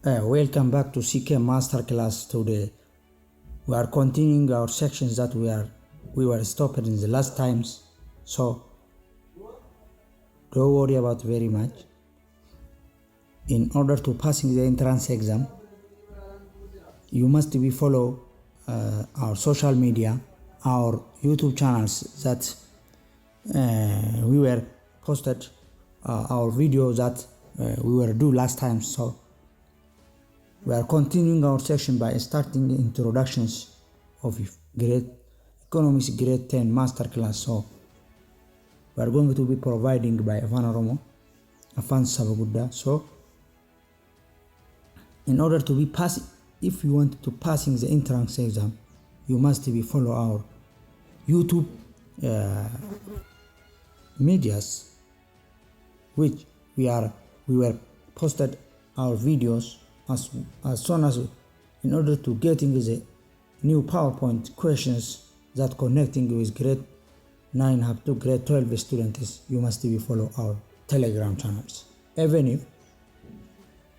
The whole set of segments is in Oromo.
Welcome back to CK Masterclass. Today we are continuing our sections that we were stopped in the last times. So don't worry about very much. In order to passing the entrance exam, you must be follow our social media, our YouTube channels that we were posted our video that we were do last time. So we are continuing our section by starting introductions of grade economics grade 10 master class. So we are going to be providing by Afaan Oromo, Afaan Saba Guddaa. So in order to be pass, if you want to passing the entrance exam, you must be follow our YouTube medias, which we were posted our videos as soon as in order to getting the new PowerPoint questions that connecting with grade 9 up to grade 12 students, you must be follow our Telegram channels. Even if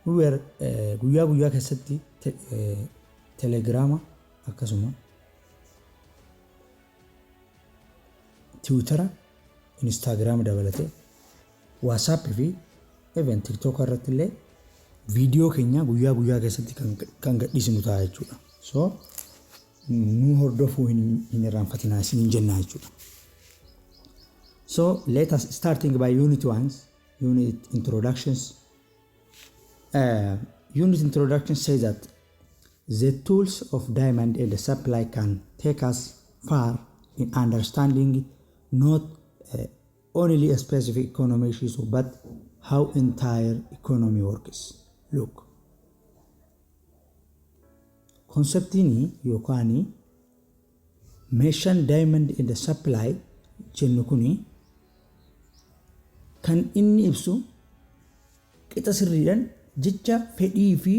we were guyyaa guyyaa keessatti Telegrama akkasuma Twittera, Instagram dabalatee WhatsApp fi even TikTok irratti illee viidiyoo keenya guyyaa guyyaa keessatti kan gadhiisnu ta'a jechuudha. So nu hordofuu hin irraanfatinaa isiniin jennaa jechuudha. So let us starting by unit ones, unit introductions. Unit introduction says that the tools of demand and supply can take us far in understanding not only a specific economic issue but how entire economy works. Look, conceptiin yookaan meeshaan demand and supply jennu kuni kan inni ibsu qixa sirriidhaan jecha fedhii fi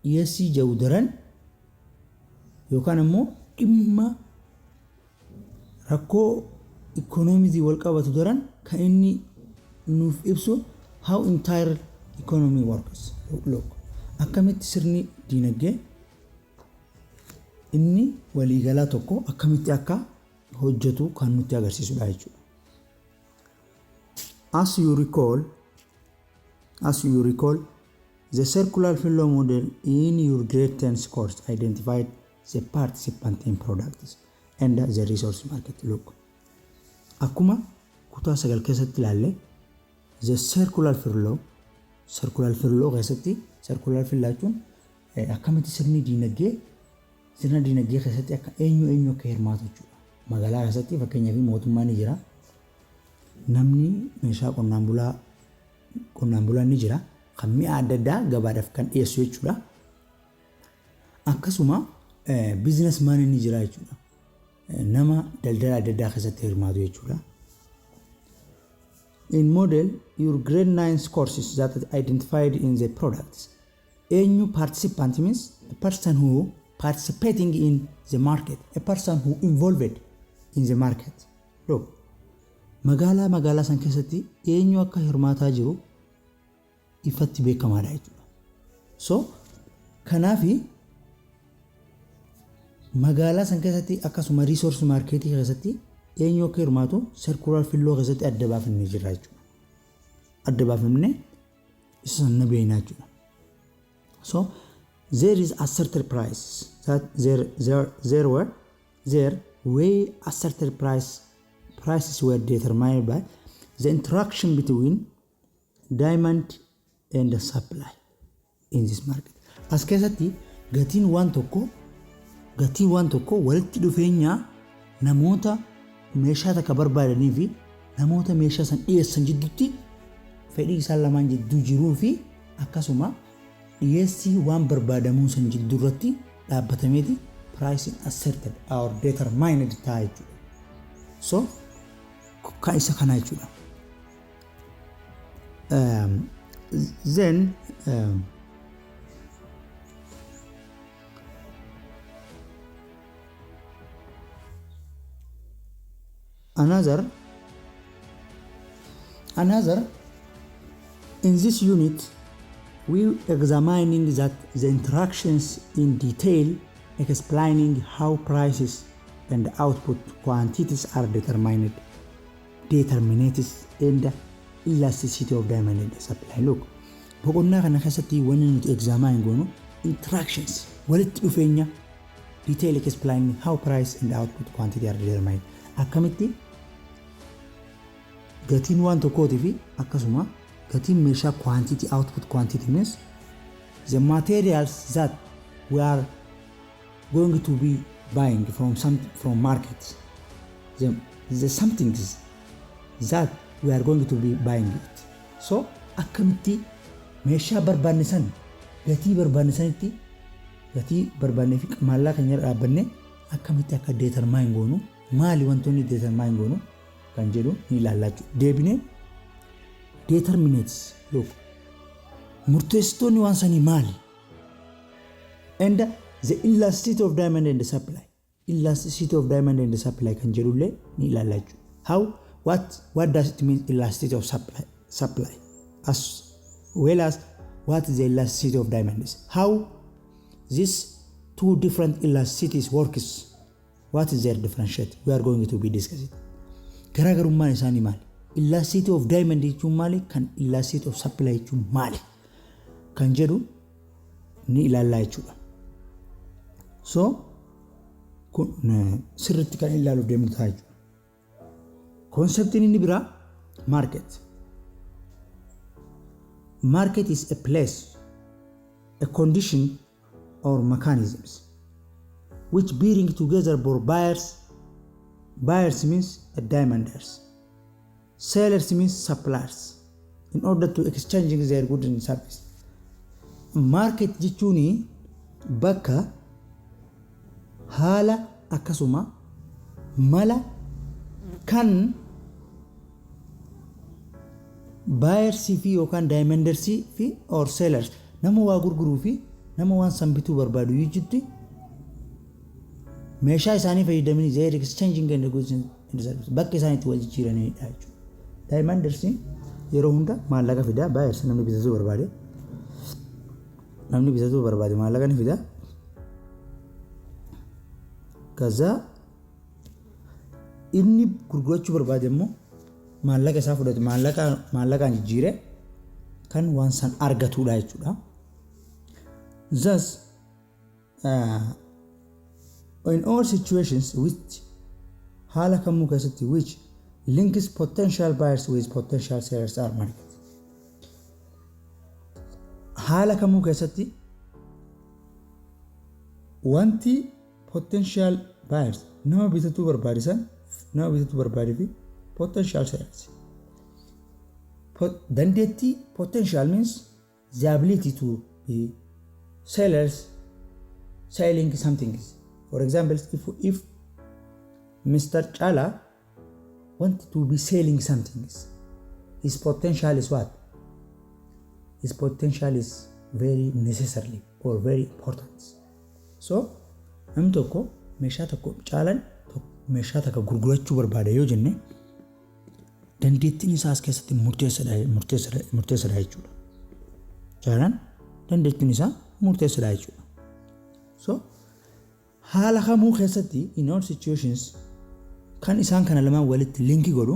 dhiyeessii jiru daran yookaan immoo dhimma rakkoo ikoonomiitiin wal qabatu daran kan inni nuuf ibsu how entire economy works. Look, akkamitti sirni diinagdee inni waliigalaa tokko akkamitti akka hojjetu kan nutti agarsiisudha jechuudha. As you recall, the circular flow model in your grade 10 course identified the participant in products and the resource market. Look, akkuma kutaa sagal keessatti ilaalle, the circular flow keessatti, circular flow jechuun akkamitti sirni diinagdee sirna diinagdee keessatti akka eenyu eenyu akka hirmaatu jechuudha. Magaalaa keessatti fakkeenyaaf mootummaan ni jira. Namni meeshaa qonnaan bulaan ni jira. Kan mi'a adda addaa gabaadhaaf kan dhiyeessu jechuudha. Akkasuma businessmaniin ni jira jechuudha. Nama daldala adda addaa keessatti hirmaatu jechuudha. In model, your grade 9 courses that identified in the products. Eenyu participant means a person who participating in the market, a person who involved in the market. Look, magaalaa san keessatti eenyu akka hirmaataa jiru ifatti beekamaadha jechuudha. So, kanaafi magaalaa san keessatti akkasuma resource marketii keessatti eenyu akka hirmaatu circular flow keessatti adda baafnee jirra jechuudha. Adda baafnee isa sana beeknaa jechuudha. So there is a certain price that there were a certain prices were determined by the interaction between demand and the supply in this market. As keessatti gatiin waan tokko walitti dhufeenya namoota meeshaa takka barbaadanii fi namoota meeshaa san dhiyeessan jidduutti fedhii isaan lamaan jidduu jiruu fi akkasuma dhiyeessii waan barbaadamuu san jidduu irratti dhaabbatameeti pricing asserted or determined ta'a jechuudha. So kan isa kana jechuudha. Then another in this unit We examining that the interactions in detail, explaining how prices and output quantities are determined, determinates and elasticity of demand and supply. Look, boqonnaa kana keessatti wanni nuti examine goonu interactions, walitti dhufeenya, detail explaining how price and output quantity are determined. Akkamitti gatiin waan tokkootii fi akkasuma gatiin meeshaa quantity, output quantity means the materials that we are going to be buying from markets, the some things that we are going to be buying it. So akkamitti meeshaa barbaanne san gatii barbaanne sanitti, gatii barbaannee fi maallaqa keenya irra dhaabbanne akkamitti akka determine goonu, maali wantoonni determine goonu kan jedhu ni ilaallaa jechuudha. Deebinee determinates, look, murteessitoonni waan sanii maali? And the elasticity of demand and supply. Elasticity of demand and supply kan jedhullee ni ilaallaa jechuudha. How what does it mean, elasticity of supply, as well as what is the elasticity of demand is? How these two different elasticities works? What is their differentiate? We are going to be discussing. Garaagarummaan isaanii maali? Elasticity of demand jechuun maali? Kan elasticity of supply jechuun maali? Kan jedhu ni ilaallaa jechuudha. So kun sirriitti kan ilaaluuf deemnu ta'a jechuudha. Conceptiin inni biraa market. Market is a place, a condition or mechanisms which bring together both buyers. Buyers means demanders, sellers means suppliers, in order to exchanging their goods and service. Market jechuun bakka, haala, akkasuma mala kan buyersii fi yookaan demandersii fi or sellers, nama waa gurguruu fi nama waan san bituu barbaadu jechuutti meeshaa isaanii fayyadamanii their exchanging and goods and service, bakka isaan itti wal jijjiiranidha jechuudha. Demandersiin yeroo hunda maallaqa fida. Buyers, namni bitachuu barbaade, namni bitachuu barbaade maallaqa ni fida. Kaza inni gurgurachuu barbaade immoo maallaqa isaa fudhate, maallaqa maallaqaan jijjiire kan waan san argatudha jechuudha. Thus, in all situations which, haala kamuu keessatti, which links potential buyers with potential sellers are market. Haala kamuu keessatti wanti potential buyers, nama bitatuu barbaadisan, nama bitatuu barbaadee fi potential sellers. Dandeettii, potential means the ability to be sellers selling something. For example, if Mr. Chala want to be selling something, his potential is what? His potential is very necessarily or very important. So, namni tokko meeshaa tokko, Caalaan meeshaa takka gurgurachuu barbaada yoo jenne, dandeettiin isaa as keessatti murteessaadha jechuudha. Caalaan dandeettiin isaa murteessaadha jechuudha. So haala kamuu keessatti, in all situations, kan isaan kana lamaan walitti linkii godhu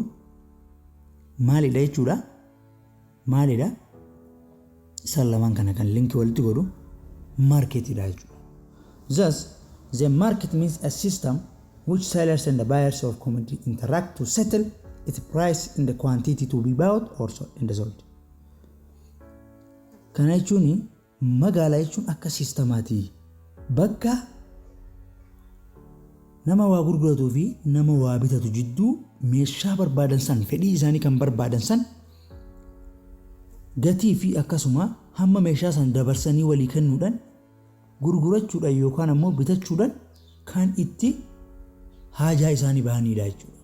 maalidha jechuudha? Maalidha? Isaan lamaan kana kan linkii walitti godhu marketidha jechuudha. Thus, the market means a system which sellers and the buyers of commodity interact to settle its price in the quantity to be bought or sold and sold. Kana jechuun magaalaa jechuun akka systemaati. Bakka nama waa gurguratuu fi nama waa bitatu jidduu meeshaa barbaadan san, fedhii isaanii kan barbaadan san, gatii fi akkasuma hamma meeshaa san dabarsanii walii kennuudhaan, gurgurachuudhaan yookaan ammoo bitachuudhaan kan itti haajaa isaanii bahanidha jechuudha.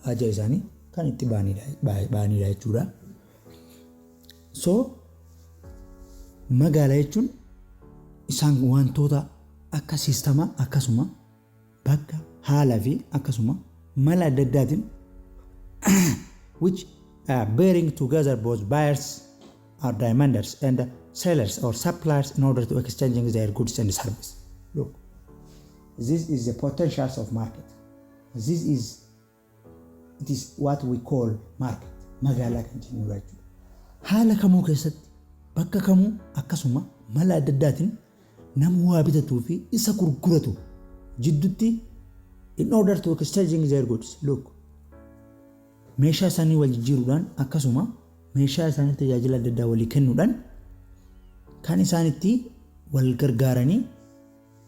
Haajaa isaanii kan itti bahanidha jechuudha. So magaalaa jechuun isaan wantoota akka systema, akkasuma bakka, haalaa fi akkasuma mala adda addaatiin which bearing together both buyers are demanders and sellers or suppliers in order to exchanging their goods and service. Look, this is the potentials of market. This is it is what we call market. Magaalaa kan jennu jechuudha. Haala kamuu keessatti, bakka kamuu, akkasuma mala adda addaatiin nama waa bitatuu fi isa gurguratu jidduutti in order to exchanging their goods. Look, meeshaa isaanii wal jijjiiruudhaan, akkasuma meeshaa isaanii tajaajila adda addaa walii kennuudhaan kan isaan itti wal gargaaranii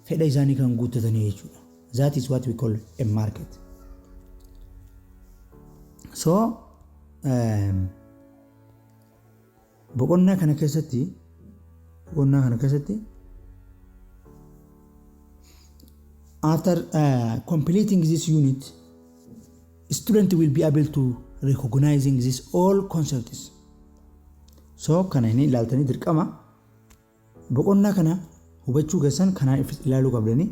fedha isaanii kan guuttatanii jechuudha. That is what we call a market. So boqonnaa kana keessatti, after completing this unit, student will be able to recognizing this all concepts. So kana inni ilaaltanii dirqama boqonnaa kana hubachuu keessan kanaan ilaaluu qabdanii.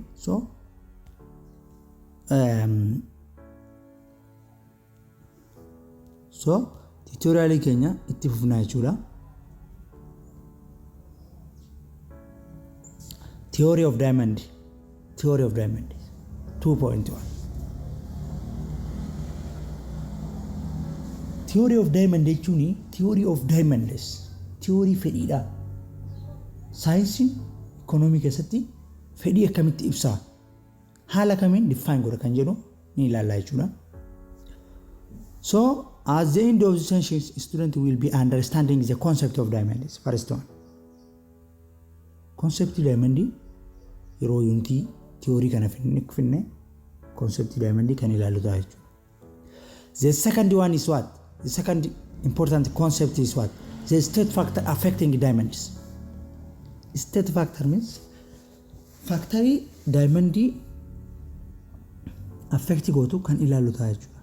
So tutorialii keenya itti fufnaa jechuudha. Theory of demand, theory of demand 2.1. Theory of demand jechuun, theory of demands, theory fedhiidha. Saayinsiin ikoonoomii keessatti fedhii akkamitti ibsaa, haala kamiin define godha kan jedhu ni ilaalla jechuudha. So at the end of the session, student will be understanding the concept of demands. First one. Concept demand, yeroo unitii theory kana finne concept demand kan ilaallu ta'a jechuudha. The second one is what? The second important concept is what? The state factor affecting demands. State factor means factorii demandii affect gootu kan ilaallu ta'a jechuudha.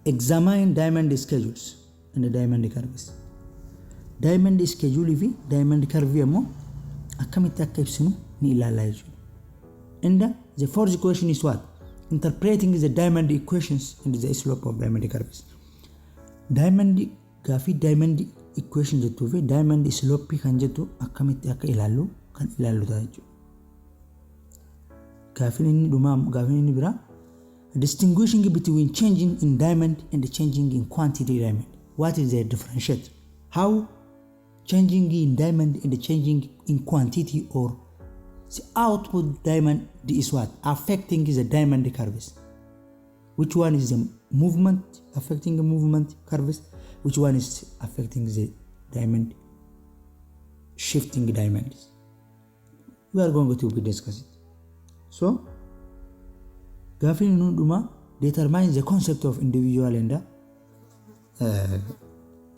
Examine demand schedules and demand curves. Demand schedule fi demand curve ammoo akkamitti akka ibsinu ni ilaalla jechuudha. And the fourth question is what? Interpreting the demand equations and the slope of demand curves. Demand gaafii demand equation jettuu fi demand slope kan jettu akkamitti akka ilaallu kan ilaallu ta'a jechuudha. Gaafiin inni dhumaa, gaafiin inni biraa, distinguishing between changing in demand and changing in quantity demand. What is the differentiate? How changing in demand and changing in quantity or the output demand is what affecting the demand curves. Which one is the movement affecting the movement curves? Which one is affecting the demand shifting demands? We are going to be discuss it. So gaafiin inni dhuma, determine the concept of individual and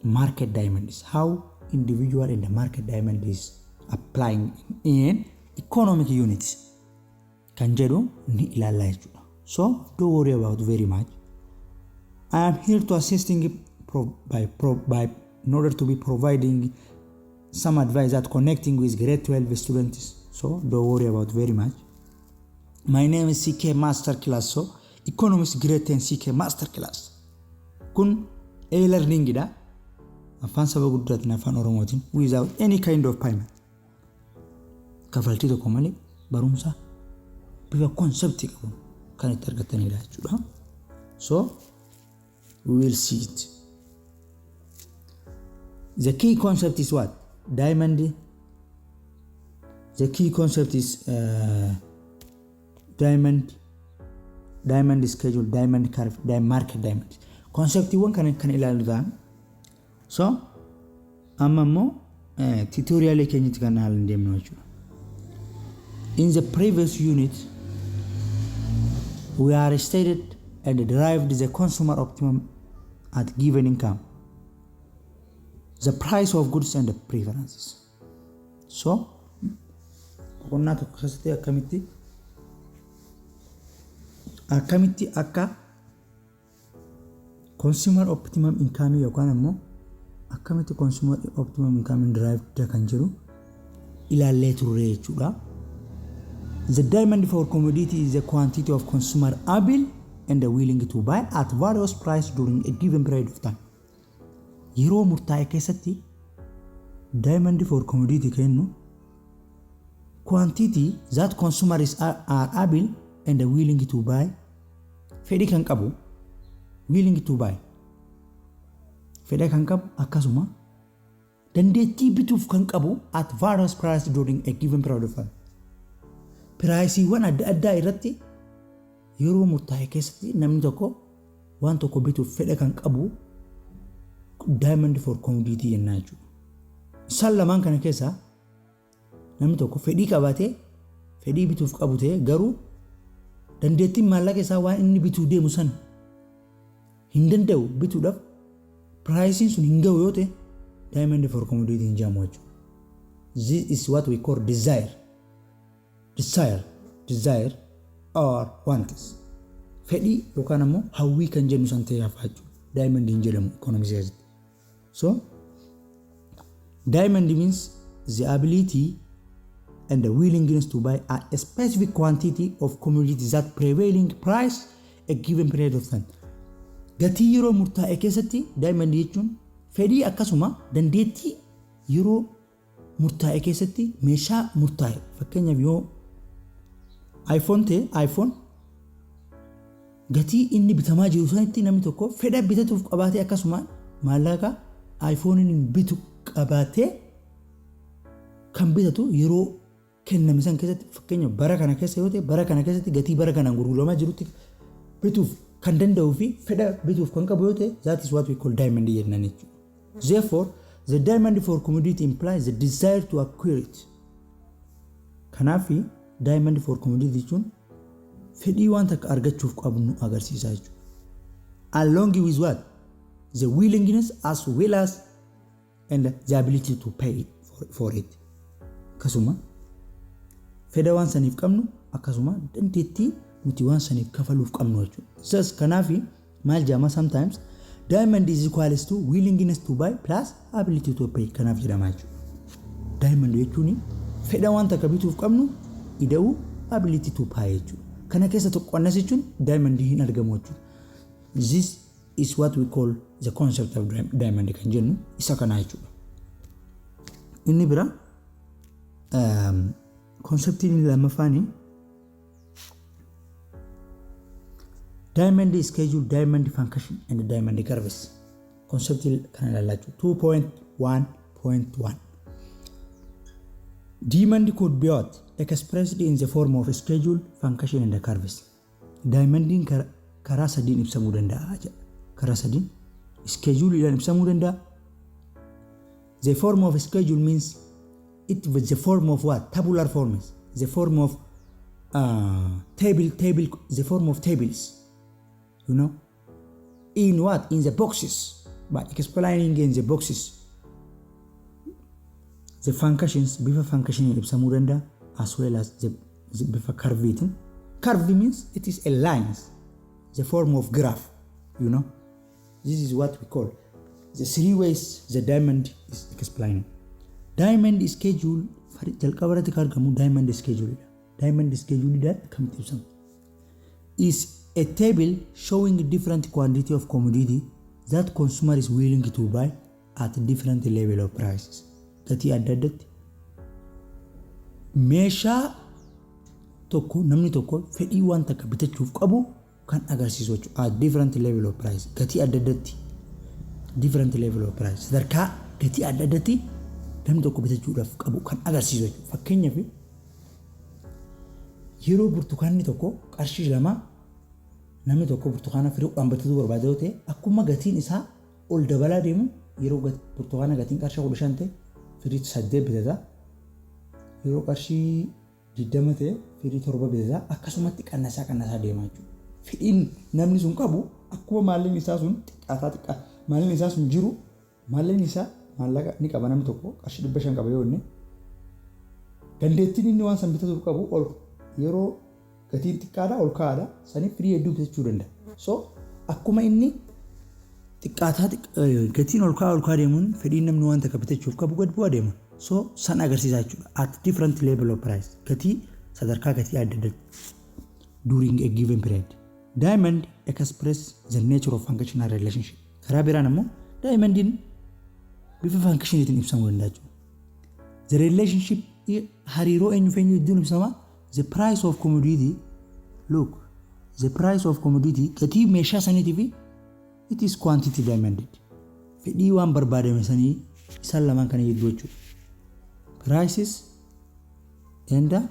market demands. How individual and the market demand is applying in economic units kan jedhu ni ilaalla jechuudha. So don't worry about very much. I am here to assisting pro, by, pro, by in order to be providing some advice that connecting with grade 12 students. So don't worry about very much. My name is CK Master Class. So Economics Grade 10 CK Master Class. Kun e-learning dha. Afaan saba guddaatiin, Afaan Oromootiin, without any kind of payment. Kafaltii tokko malee barumsa bifa conceptii qabu kan itti argatanidha jechuudha. So we will see it. The key concept is what? Demand. The key concept is demand, demand schedule, demand curve, market demand. Conceptiiwwan kan ilaallu ta'an. So amma immoo tutorialii keenyatti kan haala deemnu jechuudha. In the previous unit, we are stated and derived the consumer optimum at given income, the price of goods and the preferences. So, boqonnaa tokko keessatti akkamitti akka consumer optimum income yookaan ammoo akkamitti consumer optimum income derived kan jedhu ilaallee turre jechuudha. The demand for commodity is the quantity of consumer able and willing to buy at various price during a given period of time. Yeroo murtaa'e keessatti Demand for commodity kennu quantity that consumers are able and willing to buy, fedhii kan qabu, willing to buy, fedha kan qabu akkasuma dandeettii bituuf kan qabu, at various price during a given period of time. Priceiiwwan adda addaa irratti yeroo murtaa'e keessatti namni tokko waan tokko bituuf fedha kan qabu demand for commodity jennaa jechuudha. Isaan lamaan kana keessaa namni tokko fedhii qabaatee, fedhii bituuf qabu ta'e, garuu dandeettiin maallaqa isaa waan inni bituu deemu san hin danda'u bituudhaaf, priceiin sun hin ga'u yoo ta'e, demand for commodity hin jedhamu jechuudha. This is what we call desire. Desire, desire or wants. Fedhii yookaan ammoo hawwii kan jennu san ta'ee hafaa jechuudha. Demand hin jedhamu economics keessatti. So, demand means the ability and the willingness to buy a specific quantity of commodity that prevailing price a given period of time. Gatii yeroo murtaa'e keessatti demand jechuun fedhii akkasuma dandeettii yeroo murtaa'e keessatti meeshaa murtaa'e, fakkeenyaaf yoo iPhone ta'e, iPhone gatii inni bitamaa jiru sanitti namni tokko fedha bitatuuf qabaatee akkasuma maallaqa iPhone bitu qabaatee kan bitatu yeroo kenname san keessatti, fakkeenyaaf bara kana keessa yoo ta'e, bara kana keessatti gatii bara kanaan gurguramaa jirutti bituuf kan danda'uu fi fedha bituuf kan qabu yoo ta'e, that is what we call demand jennaan jechuudha. Therefore, the demand for commodity implies the desire to acquire it. Kanaaf demand for commodity jechuun fedhii waan takka argachuuf qabnu agarsiisa jechuudha. Along with what? The willingness as well as and the ability to pay for it. Akkasuma fedha waan saniif qabnu, akkasuma dandeettii nuti waan saniif kafaluuf qabnu jechuudha. Thus, kanaaf maal jedhama? Sometimes demand is equals to willingness to buy plus ability to pay kanaaf jedhama jechuudha. Demand jechuun fedha waan takka bituuf qabnu ida'uu ability to pay jechuudha. Kana keessa tokko annas jechuun demand hin argamu jechuudha. This is what we call the concept of demand kan jennu isa kana jechuudha. Inni bira, conceptiin inni lammaffaani demand schedule, demand function and demand curves. Conceptii kana ilaallaa jechuudha. 2.1.1 Demand could be what? Expressed in the form of schedule, function and curves. Demandiin karaa sadiin ibsamuu danda'a jedha. Karaa sadiin scheduleidhaan ibsamuu danda'a. The form of schedule means it was the form of what? Tabular forms. The form of table, the form of tables. In what? In the boxes. By explaining in the boxes. The functions, bifa functioning ibsamuu danda'a, as well as the bifa curveetiin. Curve means it is a lines, the form of graph. This is what we call the three ways the demand is explaining. Demand schedule, jalqaba irratti kan argamu demand schedule dha. Demand schedule dhaan akkamitti ibsama? Is a table showing different quantity of commodity that consumer is willing to buy at different level of prices. Gatii adda addatti meeshaa tokko namni tokko fedhii waan takka bitachuuf qabu kan agarsiisu jechuudha. At different level of price, gatii adda addatti, different level of price, sadarkaa gatii adda addatti namni tokko bitachuudhaaf qabu kan agarsiisu jechuudha. Fakkeenyaaf, yeroo burtukaanni tokko qarshii 2, namni tokko burtukaana firii 10 bitachuu barbaade yoo ta'e, akkuma gatiin isaa ol dabalaa deemu, yeroo burtukaana gatiin qarshii 15 ta'e firii 8 bitata. Yeroo qarshii 20 ta'e firii 7 bitata. Akkasumatti qannasaa qannasaa deemaa jechuudha. Fedhiin namni sun qabu akkuma maallaqni isaa sun xiqqaataa xiqqaa maallaqni isaa sun jiru, maallaqni isaa, maallaqa ni qaba, namni tokko qarshii 500 qaba yoo inni, dandeettiin inni waan san bitatuuf qabu ol yeroo gatiin xiqqaadha ol ka'aadha, saniif firii hedduu bitachuu danda'a. So akkuma inni xiqqaataa gatiin ol ka'aa ol ka'aa deemuun fedhiin namni waan takka bitachuuf qabu gad bu'aa deema. So san agarsiisaa jechuudha. At different level of price, gatii sadarkaa gatii adda adda during a given period. Demand express the nature of functional relationship. Karaa biraan ammoo demandiin bifa functioniitiin ibsamuu danda'a jechuudha. The relationship hariiroo eenyu fi eenyu gidduun ibsama? The price of commodity, look, the price of commodity, gatii meeshaa saniitii fi it is quantity demanded. Fedhii waan barbaadame sanii isaan lamaan kana gidduu jechuudha. Prices and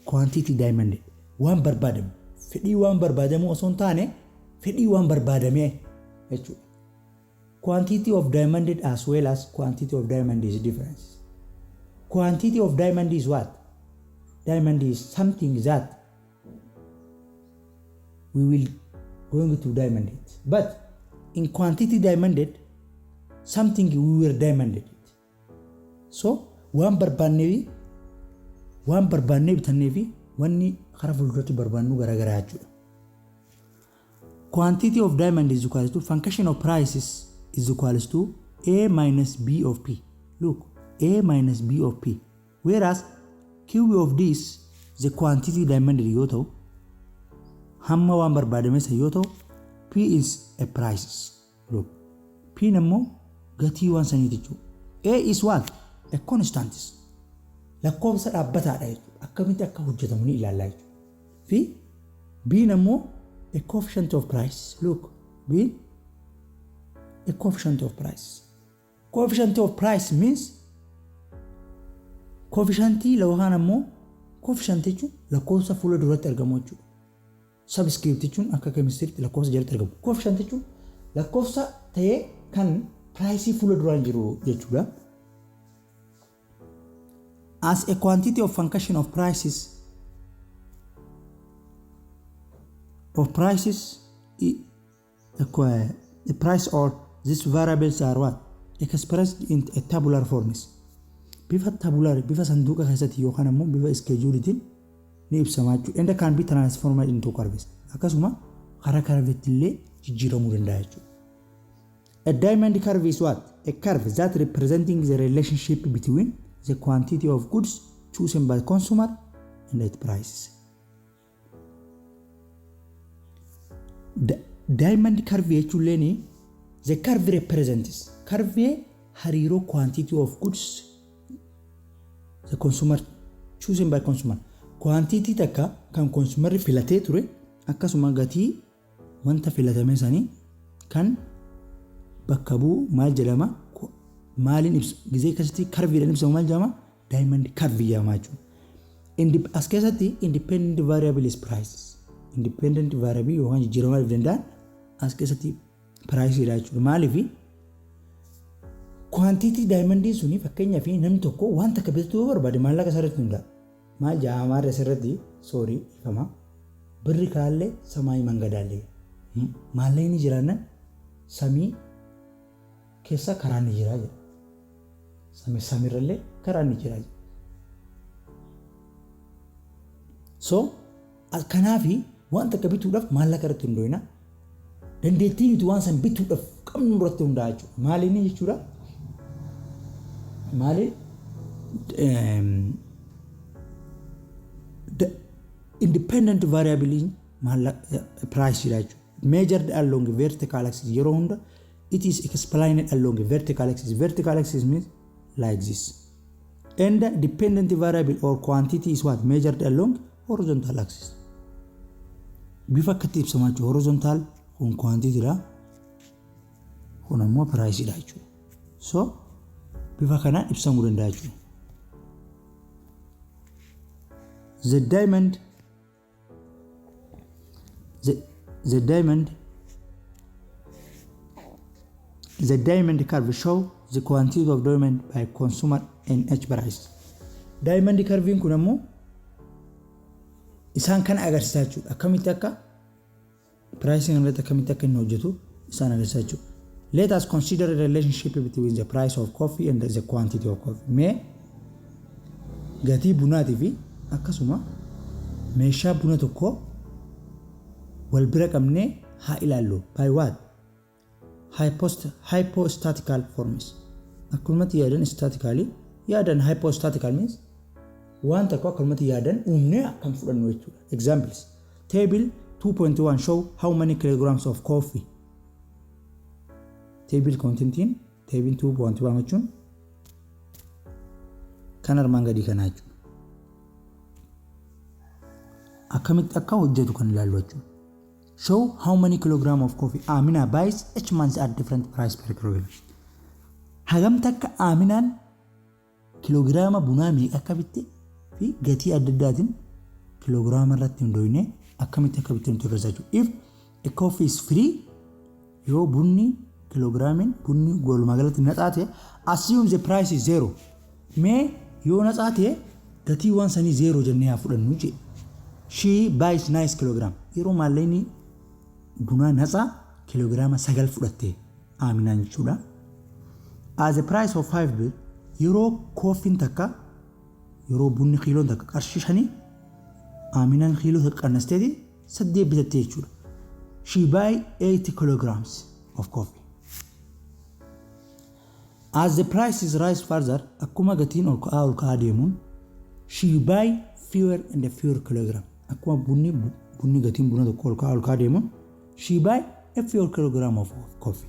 quantity demanded, waan barbaadamu, fedhii waan barbaadamu osoo hin taane fedhii waan barbaadame jechuudha. Quantity of demanded as well as quantity of demand is difference. Quantity of demand is what? Demand is something that we will going to demand it. But in quantity demanded, something we will demanded it. So waan barbaannee fi waan barbaannee bitannee fi wanni karaa fuulduratti barbaannu garaagaraa jechuudha. Quantity of demand is equal to function of prices is equals to A minus B of P. Look, A minus B of P. Whereas Q of this, the quantity demanded yoo ta'u, hamma waan barbaadame san yoo ta'u, P is a prices. Look, P ammoo gatii waan saniiti jechuudha. A is what? A constant. Lakkoofsa dhaabbataadha jechuudha. Akkamitti akka hojjetamu ni ilaallaa jechuudha. Fi B ammoo a coefficient of price. Look, B a coefficient of price. Coefficient of price means coefficientii yookaan ammoo coefficient jechuun lakkoofsa fuula duratti argamu jechuudha. Subscript jechuun akka keemistiriitti lakkoofsa jalatti argamu. Coefficient jechuun lakkoofsa ta'ee kan priceii fuula duraan jiru jechuudha. As a quantity of function of prices, the price or these variables are what expressed in a tabular forms, bifa tabular, bifa sanduuqa keessatti yookaan ammoo bifa scheduleitiin ni ibsama jechuudha. And can be transformed into curves, akkasuma karaa curveetti illee jijjiiramuu danda'a jechuudha. A demand curve is what? A curve that representing the relationship between the quantity of goods chosen by consumer and its prices. Demand curve jechuun the curve represents curve hariiroo quantity of goods the consumer chosen by consumer, quantity takka kan consumerri filatee ture, akkasuma gatii wanta filatame sanii kan bakka bu'u maal jedhama? Maaliin ibsa? Gizee akkasitti curveedhaan ibsamu maal jedhama? Demand curve jedhama jechuudha. As keessatti independent variable is prices. Independent variable yookaan jijjiiramaa danda'an as keessatti priceidha jechuudha. Maaliif? Quantity demandiin suni, fakkeenyaaf, namni tokko waan takka bitachuu yoo barbaade maallaqa isarratti hundaa'a. Maal jedha Amaarri asirratti? Sorry, ifama. Birri kaallee samaayii mangadaallee. Maallaqni jiraannan samii keessa karaan ni jira jedha. Samii samiirrallee karaan ni jira jedha. So kanaafi waan takka bituudhaaf maallaqa irratti hundoofna. Dandeettii nuti waan san bituudhaaf qabnu irratti hundaa'a jechuudha. Maaliin jechuudha? Maali? The independent variable maallaqa price dha jechuudha. Measured along vertical axis, yeroo hunda it is explained along vertical axis. Vertical axis means like this. And the dependent variable or quantity is what? Measured along horizontal axis. Bifa akkatti ibsamaa jechuudha. Horizontal kun quantity dha. Kun ammoo price dha jechuudha. So bifa kanaan ibsamuu danda'a jechuudha. The demand curve show the quantity of demand by consumer and each price. Demand curve kun ammoo isaan kana agarsiisaa jechuudha. Akkamitti akka pricing irratti akkamitti akka inni hojjetu isaan agarsiisaa jechuudha. Let us consider the relationship between the price of coffee and the quantity of coffee. Mee gatii bunaatii fi akkasuma meeshaa buna tokko wal bira qabnee haa ilaallu. By what? Hypostatical forms. Akkumatti yaadan statically yaadan, hypostatical means waan tokko akkumatti yaadan uumnee akkam fudhannu jechuudha. Examples. Table 2.1 show how many kilograms of coffee. Table contentiin table 2.1 jechuun Kan armaan gadii kanaa jechuudha. Akkamitti akka hojjetu kan ilaallu jechuudha. Show how many kilogram of coffee Amina buys each month at different price per kilogram. Hagam takka Aminaan kiloogiraama bunaa meeqa akka bitte fi gatii adda addaatiin kiloogiraama irratti hundoofne akkamitti akka bitte nutti agarsiisa jechuudha. If a coffee is free, yoo bunni kiloogiraamiin bunni walumaa galatti natsaa ta'e, assume the price is zero. Mee yoo natsaa ta'e gatii waan sanii zero jennee haa fudhannu jedhe. She buys 9 kilogram. Yeroo maallaqni bunaa natsaa kiloogiraama 9 fudhatte Aaminaan jechuudha. As a price of 5 birr, yeroo kooffiin takka, yeroo bunni kiiloon takka qarshii 5, Aaminaan kiiloo takka qannasteeti 8 bitatte jechuudha. She buy 8 kilograms of coffee. As the prices rise further, akkuma gatiin ol ka'aa ol ka'aa deemuun, she buy fewer and fewer kilogram. Akkuma bunni gatiin buna tokko ol ka'aa ol ka'aa deemuun, she buy a fewer kilogram of coffee.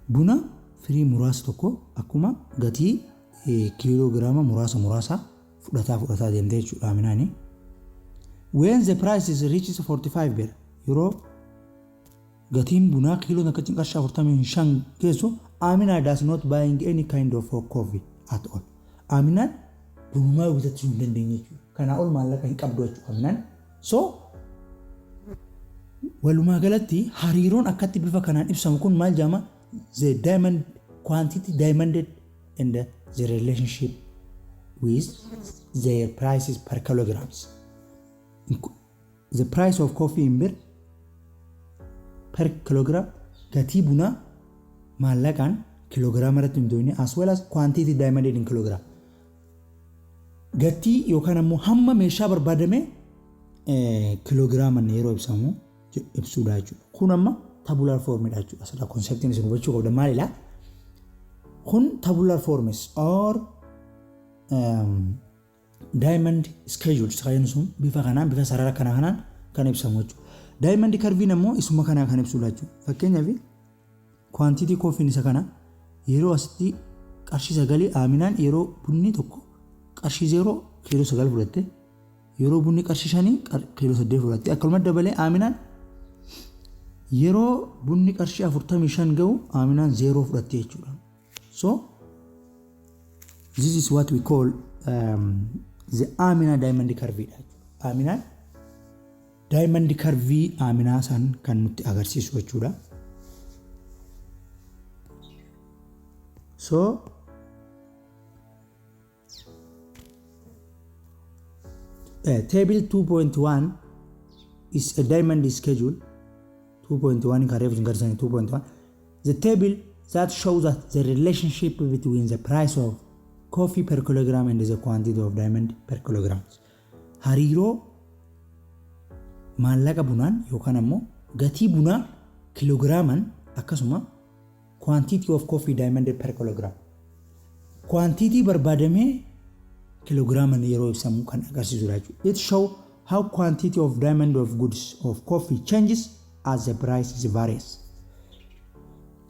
Buna firii muraasa tokko akkuma gatii kiiloogiraama muraasa muraasa fudhataa fudhataa deemte jechuudha Aminaani. When the price is reaches 45 birr, yeroo gatiin bunaa kiiloon akka qarshii 45 geessu, Amina does not buying any kind of coffee at all. Aminaan bunumaa bitachuu hin dandeenye jechuudha. Kanaa ol maallaqa hin qabdu jechuudha Aminaan. So walumaa galatti hariiroon akkatti bifa kanaan ibsamu kun maal jedhama? The demand, quantity demanded and the relationship with their prices per kilograms. The price of coffee in birr per kilogram, gatii bunaa maallaqaan kiloogiraama irratti hundoofne, as well as quantity demanded in kilogram. Gatii yookaan ammoo hamma meeshaa barbaadame kiloogiraaman yeroo ibsamu ibsuudha jechuudha. Kun amma tabular formidha jechuudha. Asirraa conceptiin isin hubachuu qabdan maalidha? Kun tabular forms or demand schedules kan sun bifa kanaan, bifa sarara kana kanaan kan ibsamu jechuudha. Demand curveiin ammoo isuma kanaa kan ibsudha jechuudha. Fakkeenyaaf, quantity coffeen isa kana yeroo asitti qarshii 9, Aaminaan yeroo bunni tokko qarshii 0 kiiloo 9 fudhatte, yeroo bunni qarshii 5 kiiloo 8 fudhatte. Akkasuma dabalee Aaminaan yeroo bunni qarshii 45 ga'u Aaminaan 0 fudhatte jechuudha. So this is what we call the Amina demand curve dha jechuudha. Aminaan demand curve Aminaa san kan nutti agarsiisu jechuudha. So table 2.1 is a demand schedule. 2.1 kan reefu garsiisan 2.1, the table that shows that the relationship between the price of coffee per kilogram and the quantity of demand per kilogram, hariiroo maallaqa bunaan yookaan ammoo gatii bunaa kiloogiraaman, akkasuma quantity of coffee demanded per kilogram, quantity barbaadamee kiloogiraaman yeroo ibsamu kan agarsiisudha jechuudha. It show how quantity of demand of goods of coffee changes as the price is varies.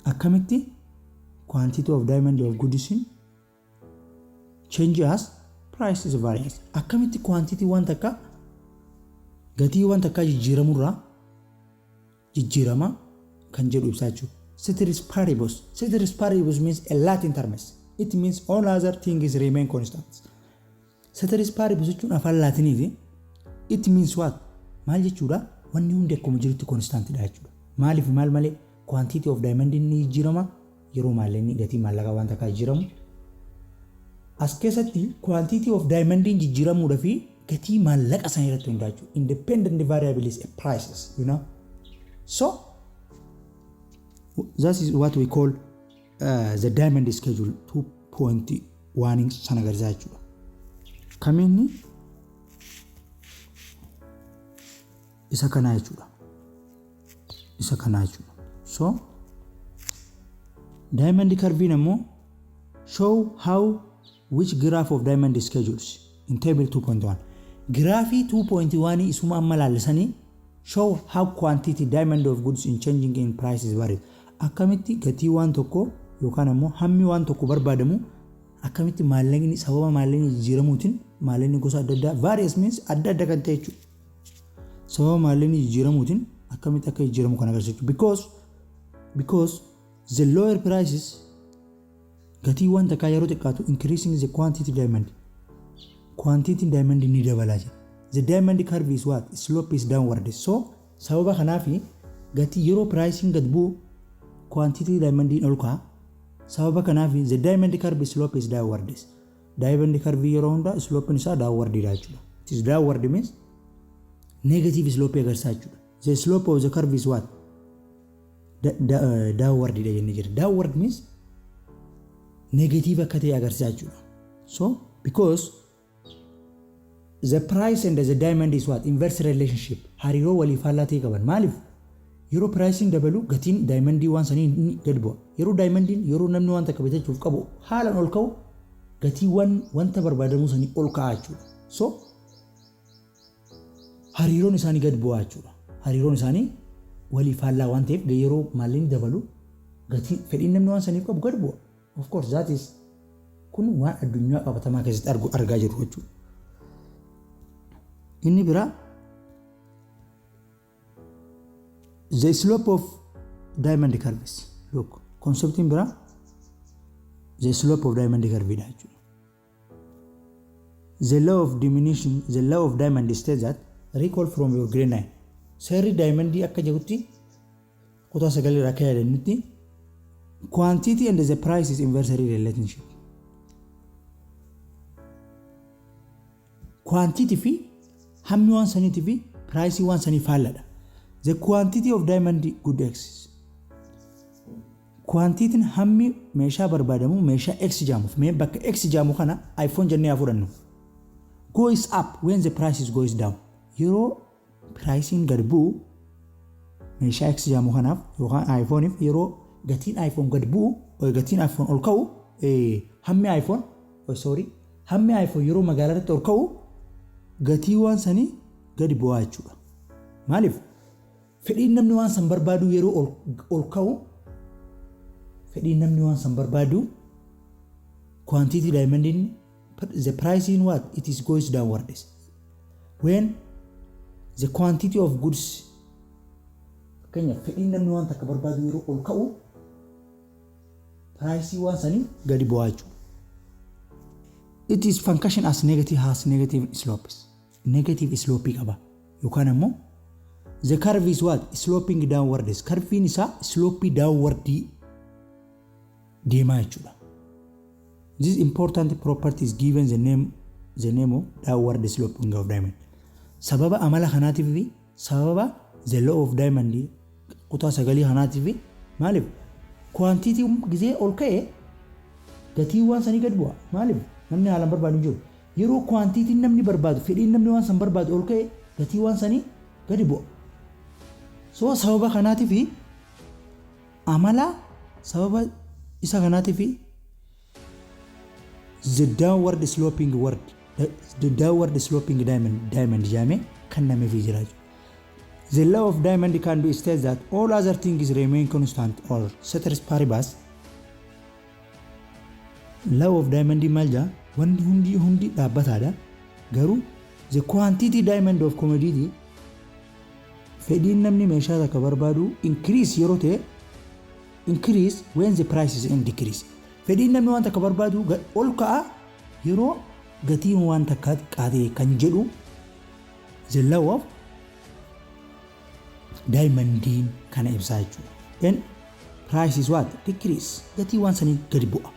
Akkamitti quantity of demand of goods change as price is varies. Akkamitti quantity waan takka gatii waan takkaa jijjiiramurraa jijjiirama kan jedhu ibsaa jechuudha. Ceteris paribus. Ceteris paribus means a Latin terms. It means all other things remain constant. Ceteris paribus jechuun afaan Laatiniiti. It means what? Maal jechuudha? Wanni hundi akkuma jirutti constantidha jechuudha. Maaliif maal malee quantity of demand ni jijjiirama yeroo maallaqni gatii maallaqaa waan takkaa jijjiiramu. As keessatti quantity of demand jijjiiramuudha fi gatii maallaqa sana irratti hundaa jechuudha. Independent variable is a prices. So that is what we call the demand schedule 2.1 sana agarsiisa jechuudha. Kamiinni isa kanaa jechuudha. Isa kanaa jechuudha. So demand curve ammoo show how which graph of demand schedules in table 2.1. Giraafii 2.1 isuma amma laallisanii show how quantity demand of goods in changing in prices varies. Akkamitti gatii waan tokko yookaan ammoo hammi waan tokko barbaadamu Akkamitti maallaqni sababa maallaqni jijjiiramuutiin, maallaqni gosa adda addaa, various means adda adda kan ta'e jechuudha. Sababa maallaqni jijjiiramuutiin akkamitti akka jijjiiramu kan agarsiisu. Because the lower prices, gatii waan takkaa yeroo xiqqaatu, increasing the quantity demand. Quantity demand ni dabalaa jira. The demand curve is what? Slope is downward. So sababa kanaafi gatii yeroo pricing gad bu'u quantity demand ol ka'a. Sababa kanaafi the demand curve slope is downward. Demand curve yeroo hunda slope isaa downward dha jechuudha. It is downward means negative slope agarsiisa jechuudha. The slope of the curve is what? Downward dha jennee jira. Downward means negative akka ta'e agarsiisa jechuudha. So because the price and the demand is what? Inverse relationship. Hariiroo walii faallaa ta'e qaban. Maaliif? Yeroo pricing dabalu gatiin demandii waan sanii gad bu'a. Yeroo demandiin, yeroo namni waan takka bitachuuf qabu haalaan ol ka'u, gatiiwwan wanta barbaadamuu sanii ol ka'a jechuudha. So hariiroon isaanii gad bu'aa jechuudha. Hariiroon isaanii walii faallaa waan ta'eef yeroo maallaqni dabalu gatiin fedhiin namni waan saniif qabu gad bu'a. Of course, that is kun waan addunyaa qabatamaa keessatti argaa jirru jechuudha. Inni biraa the slope of demand curves. Look, conceptiin biraa the slope of demand curve dha jechuudha. The law of diminishing, the law of demand states that, recall from your grade 9. Seerri demandii akka jedhutti, kutaa sagal irraa akka yaadannutti, quantity and the price is inversely relationship. Quantity fi hammi waan saniitii fi price waan sanii faalladha. The quantity of demand good X. Quantitiin hammi meeshaa barbaadamu, meeshaa X jaamuuf, mee bakka X jaamu kana iPhone jennee haa fudhannu. Goes up when the price is goes down. Yeroo pricing gad bu'u meeshaa X jaamu kanaaf yookaan iPhoneif, yeroo gatiin iPhone gad bu'u, gatiin iPhone ol ka'u, hammi iPhone, sorry, hammi iPhone yeroo magaalaa irratti ol ka'u gatii waan sanii gadi bu'aa jechuudha. Maaliif? Fedhiin namni waan san barbaadu yeroo ol ka'u, fedhiin namni waan san barbaadu, quantity demandiin, the price in what it is goes downwards when the quantity of goods. Fakkeenyaaf, fedhiin namni waan takka barbaadu yeroo ol ka'u price waan sanii gadi bu'aa jechuudha. It is function as negative, has negative slopes. Negative slope qaba yookaan ammoo the curve is what? Sloping downwards. Curviin isaa slope downward deemaa jechuudha. This important property is given the name of downward sloping of demand. Sababa amala kanaatiif fi sababa the law of demand kutaa sagalii kanaatiif, maaliif quantity gizee ol ka'e gatii waan sanii gad bu'a. Maaliif? Namni haalaan barbaadu hin jiru. Yeroo quantity namni barbaadu, fedhiin namni waan san barbaadu ol ka'e, gatii waan sanii gadi bu'a. So sababa kanaatiif, amala sababa isa kanaatiif the downward sloping word, the downward sloping demand jedhamee kennameefii jira jechuudha. The law of demand can be stated that all other things remain constant or ceteris paribus. Law of demand maal jedha? Wanti hundi hundi dhaabbataadha. Garuu the quantity demand of commodity, fedhiin namni meeshaa takka barbaadu, increase yeroo ta'e, increase when the price is in decrease. Fedhiin namni waan takka barbaadu ol ka'a yeroo gatiin waan takka xiqqaate kan jedhu the law of demandiin kana ibsaa jechuudha. Then price is what? Decrease. Gatii waan sanii gadi bu'a.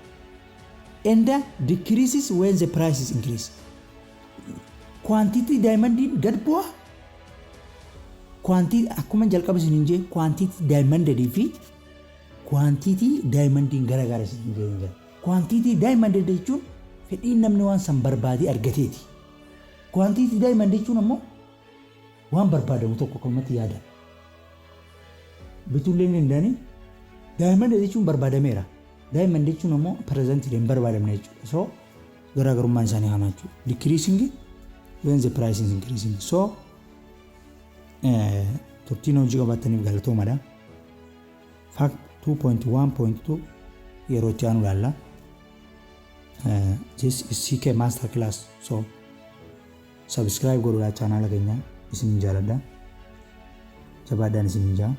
And decreases when the price is increase. Quantity demandiin gad bu'a. Quantity, akkuma jalqaba isiniin jee, quantity demanded fi quantity demandiin garagara isiniin jee jira. Quantity demanded jechuun fedhiin namni waan san barbaadee argateeti. Quantity demand jechuun ammoo waan barbaadamu tokko akkanumatti yaada. Bituullee ni danda'ani. Demand jechuun barbaadameera. Demand jechuun ammoo present hin barbaadamne jechuudha. So garaagarummaan isaanii kana jechuudha. Decreasing when the price is increasing. So turtiin hojii qabaataniif galatoomadha. Fact 2.1.2 yeroo itti aanu ilaalla. This is CK Master Class. So subscribe godhuudhaa chaanaala keenya. Isin jaaladha. Jabaadhaan isin jaa.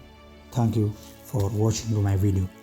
Thank you for watching my video.